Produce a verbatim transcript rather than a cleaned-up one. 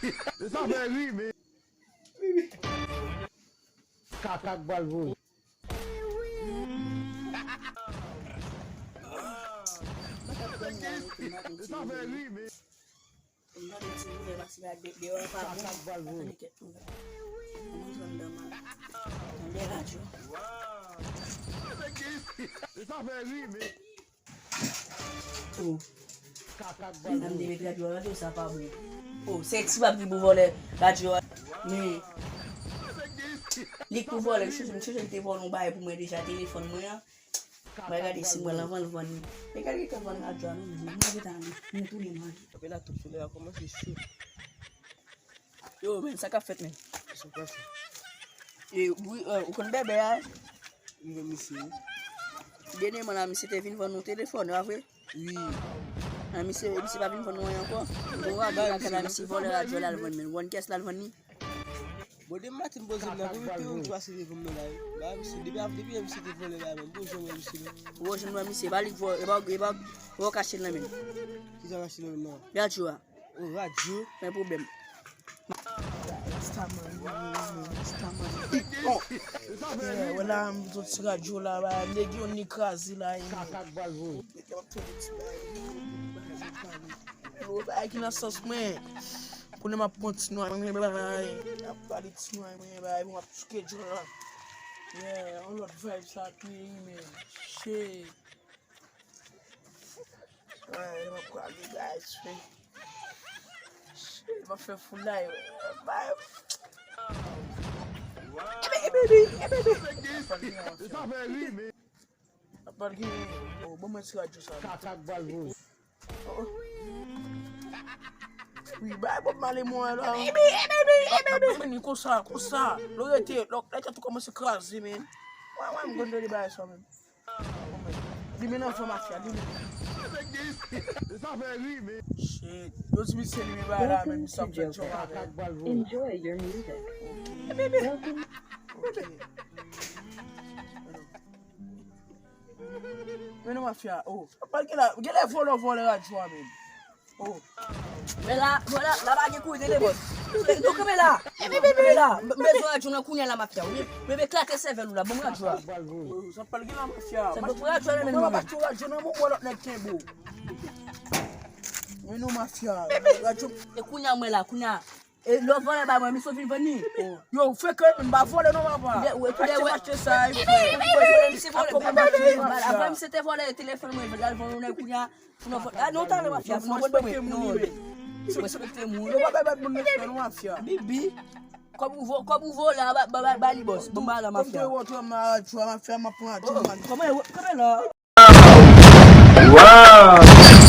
Sa fè ri, men. Kaka k pral voye. Sa fè ri, men. Mwen tande ti nouvèl pase la de- deyò pa bon. Mwen tande kèk nouvèl. Mwen jwenn dan mal. Tande radyo. Sa fè ri, men. Oh. Medam de met radyo, radyo sa pa bon. Oh, se ti bab ki pou vòlè radyo a. Men li k pou vòlè, m chonje, m chonje l te vòlè yon bagay pou mwen deja, telefòn mwen an. Mwen gade si mwen anvan l vann li. Men gade ki vann radyo a, non, men mwen gentan ale. Mwen tounen manje. Apre la tout soulè a kòmanse cho. Yo, men, sa k ap fèt, men? Sa k ap fèt? E, wi, euh, ou konn bèbè a? M konn misye, wi. Dènyèman la, misye te vin vann nou telefòn, pa vre? Wi. A, misye, misye pa vin vann nou anyen ankò. Nou raple nan kè la, misye vòlè radyo la, l vann, men. Ou konn kiyès la, l vann li? Bon, depi maten m poze m nan, konbyen te yon jou ase devan m nan la, wi. Ba, misye, depi, depi yè misye te vòlè la, men, m poze m wè misye, non. Ou jwenn wè misye, ba li k vòlè, e ba, e ba, e ba w kache l nan men. Ki sa kache nan men nan? Radyo a. Oh, radyo. Men pwoblèm. Rastaman, wi, wi, wi, Rastaman. Oh. Yeah, wè la, m sot ti radyo la, ba, nèg yo ni kraze la, e. Kaka k pral voye. Nèg yo ap tande ti bagay, bagay, bagay. Yo, bagay ki nan sans mwen. Kounye a m ap pran ti nwa, mwen, bagay. M ap pale ti nwa, mwen, bagay, mwen ap touke djòl la. Yeah, yon lòt vibe sa, wi, men. Shit. Ay, m ap prale, guys, men. Shit, m ap fè foulay, men. Bay. Ebe, ebe, ebe, ebe, ebe. Sa fè ri, men. Ap pale gen, oh, ban mwen ti radyo sa. Kaka k pral voye. Oh, oh. Wi, bay Bob Marley mwen la. Ebe, ebe, ebe, ebe. Ap vini konsa, konsa. Lò rete, lò, lè tèt ou kòmanse kraze, men. Wè, wè, m konn tande bagay sa, men. Li men nan fè mafya, li men. Sa fè ri, men. Shit. Yo di misye li men bagay la, men misye ap fè djòb avè l. Enjoy your music. Ok. Ok. Men non, mafya, oh. Pral gen la, gen lè vòlè, vòlè radyo a, men. Oh. Men la, vòlè, la pa gen kouri, tande, bòs. Nou kanpe la. Kanpe la. M bezwen radyo nan kounye a la, mafya. Wi. Bebe, klate sèvèl ou la, bon radyo a. Oh, sa pral gen la, mafya. Sa bon radyo a, men. Mwen pa radyo nan men, wè lòt nèg kenbe w. Men non, mafya. Radyo. E kounye a, mwen la, kounye a. E lè w vòlè ba mwen, misye vin vann li. Yo, fè ke m pa vòlè non, papa. Ou te wè. Misye vòlè, misye vòlè. Apre misye te vòlè telefòn mwen, l al vann yon nèg kounye a. Pou nou vòlè. Ah, non, talè mafya, pou nou vòlè mwen. Non. Respekte moun. Yo pa bay bèt moun respè non, mafya. Bibi. Kòb ou vò-, kòb ou vòlè, ba, ba, ba, ba li bòs. Bon, ba la mafya. Kòm te wè, mafya, m ap pran ti man. Kòman, kòman la? Wow!